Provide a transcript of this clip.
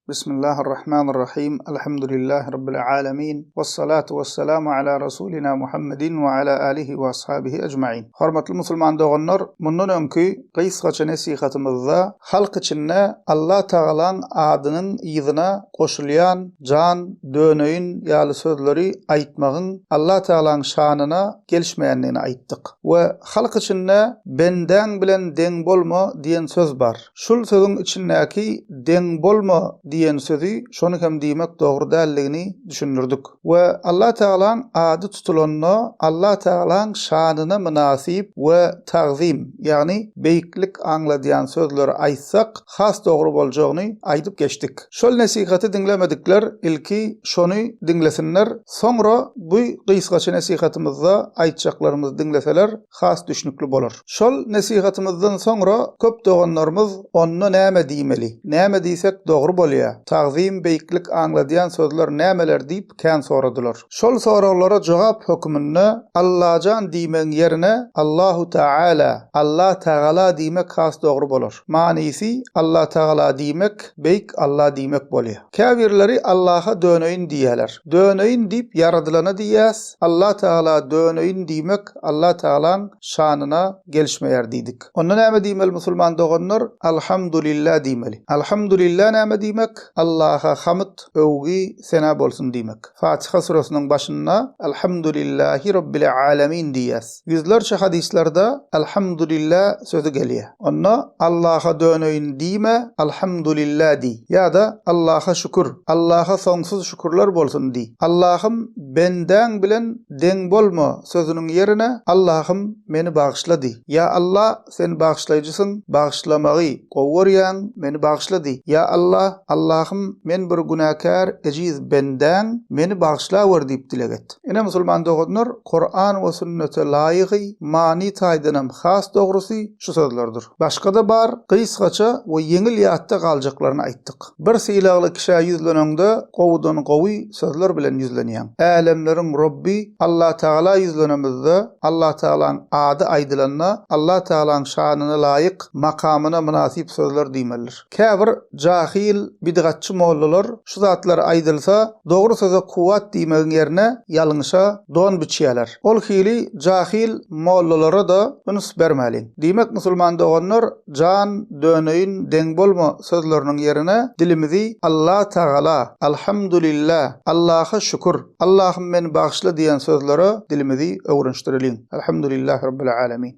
Bismillahirrahmanirrahim. Elhamdülillahi Rabbil alemin. Vessalatu vesselamu ala Rasulina Muhammedin we ala alihi we ashabihi ecmain. Hormatly musulman doganlar, mundan öňki gysgaça nesihatymyzda halk içinde Allah Tagalaň adynyň yzyna goşulýan jan, döneýin ýaly sözleri aýtmagyň Allah Tagalaň şanyna gelişmeýändigini aýtdyk. We halk içinde bendäň bilen deň bolma diýen söz bar. Şul sözüň içindäki deň bolma diýen sözi şony hem diýmek dogry däldigini düşündirdik. We Allah Tagalaň ady tutulanda Allah Tagalaň şanyna mynasyp we tagzym, ýagny beýiklik aňladýan sözleri aýtsak has dogry boljagyny aýdyp geçdik. Şol nesihaty diňlemedikler ilki şony diňlesinler, soňra bu gysgaça nesihatymyzda aýtjaklarymyzy diňleseler has düşnükli bolar. Şol nesihatymyzdan soňra köp doganlarymyz onda näme diýmeli, näme diýsek dogry bolýa, tagzym, beýiklik aňladýan sözler nämeler diýip kän soradylar. Şol soraglara jogap höküminde Allajan diýmegiň ýerine Allahu Taala, Allah Tagala diýmek has dogry bolar. Manysy Allah Tagala diýmek Beýik Alla diýmek bolýa. Käbirleri Allaha döneýin diýýäler. Döneýin diýip ýaradylana diýýäs, Allah Tagala döneýin diýmek Allah Tagalaň şanyna gelişmeýär diýdik. Onda näme diýmeli musulman doganlar? Alhamdulillah diýmeli. Alhamdulillah näme diýmek? Allaha hamd, öwgi, sena bolsun diýmek. Fatiha süresiniň başynda Alhamdulillahi Rabbil Alemin diýýäs. Ýüzlerçe hadyslarda Alhamdulillah sözi gelýär. Onda Allaha döneýin diýme, Alhamdulillah diý. Ýa-da Allaha şükür, Allaha soňsuz şükürler bolsun diý. Allahym bendäň bilen deň bolma sözüniň ýerine Allahym meni bagyşla diý. Ýa Allah sen bagyşlaýjysyň, bagyşlamagy gowy görýäň, meni bagyşla diý. Ýa Allah, Allahym men bir günäkär ejiz bendäň, meni bagyşlawer diýip dileg et. Ine musulman doganlar, Kuran we sünnete laýygy, many taýdanam has dogrusy şu sözlerdir. Başga-da bar, gysgaça we ýeňil ýatda galjaklaryny aýtdyk. Bir sylagly kişä ýüzleneňde gowudan gowy sözler bilen ýüzlenýäň. Älemleriň Robbi Allatagala ýüzlenemizde, Allatagalaň ady aýdylanda, Allatagalaň şanyna laýyk, makamyna mynasyp sözler diýmelidir. Käbir jahyl, bidgatçy mollalar şu zatlar aýdylsa, dogry söze kuwwat diýmegiň ýerine ýalňyşa don biçýäler. Ol hili jahyl mollalara-da üns bermäliň. Diýmek musulman doganlar jan, döneýin, deň bolma sözleriniň ýerine dilimizi Alla Tagala, Alhamdulillah, Allaha şükür, Allahym meni bagyşla diýen sözlere dilimizi öwrenişdireliň. Alhamdulillahi Rabbil Alemin.